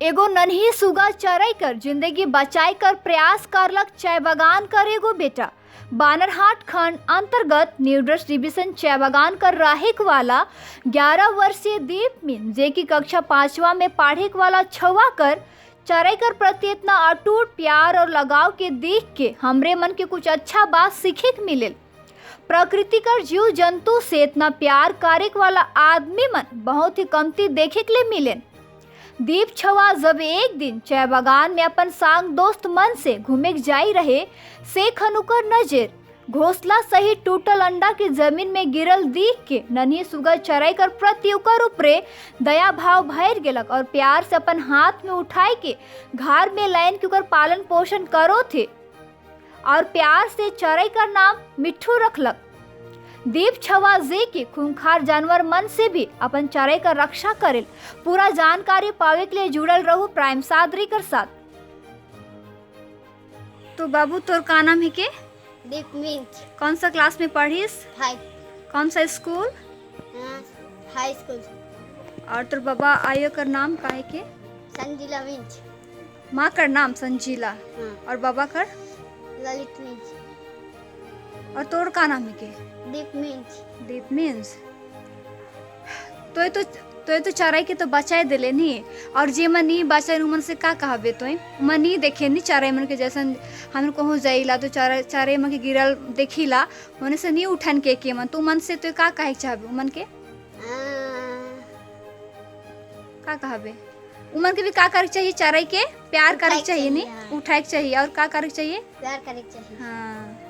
एगो नन्ही सुगा चरई कर जिंदगी बचाए कर प्रयास करलक चाय बागान कर एगो बेटा। बानरहाट खंड अंतर्गत न्यूड्रस डिवीजन चाय बागान कर राहेक वाला 11 वर्षीय दीप मीन, जे की कक्षा 5वां में पढ़े वाला छुआ कर चरई कर प्रति इतना अटूट प्यार और लगाव के देख के हमरे मन के कुछ अच्छा बात सीखे के मिले। प्रकृति कर जीव जंतु से इतना प्यार करे वाला आदमी मन बहुत ही कमती देखे के लिए मिले। दीप छवा जब एक दिन चाय बागान में अपन सांग दोस्त मन से घूमे के जाई रहे, से खनुकर नजर घोंसला सही टूटल अंडा के जमीन में गिरल दीख के नन्ही सुगर चराई कर प्रति ओकर ऊपरे दया भाव भर गेलक और प्यार से अपन हाथ में उठाए के घर में लाइन के ओकर पालन पोषण करो थे और प्यार से चराई कर नाम मिट्ठू रखलक। दीप छवा जे के खूंखार जानवर मन से भी अपन चराई का रक्षा करेल। पूरा जानकारी पावे के लिए जुड़ल रहू प्राइम सादरी कर साथ। तो बाबू, तोर का नाम है के? दीप मिंच। कौन सा क्लास में पढ़िस? 5। कौन सा स्कूल? High school. और तोर बाबा आयो कर नाम का है के? संजीला मिंच। माँ कर नाम संजीला? हाँ। और बाबा कर? ललित मिंच। और तोर का नाम है के? दीप मिंच। दीप मीन्स। तो ये तो चराई के तो बचाए दिले नी, और जे मन नहीं बचाए उमन से का कहबे? तो मन नहीं देखे नी चराई मन के, जैसन हम कहूँ जाइला तो चराई चराई मन के गिरल देखिला, होने से नहीं उठन के मन तो मन से तो का कहे चाहबे उमन के? का कहबे उमन के भी, का करे चाहिए? चराई के प्यार करे उठाए चाहिए नी? चाहिए, हाँ। उठाए के चाहिए और का करे चाहिए? प्यार करे चाहिए। हाँ।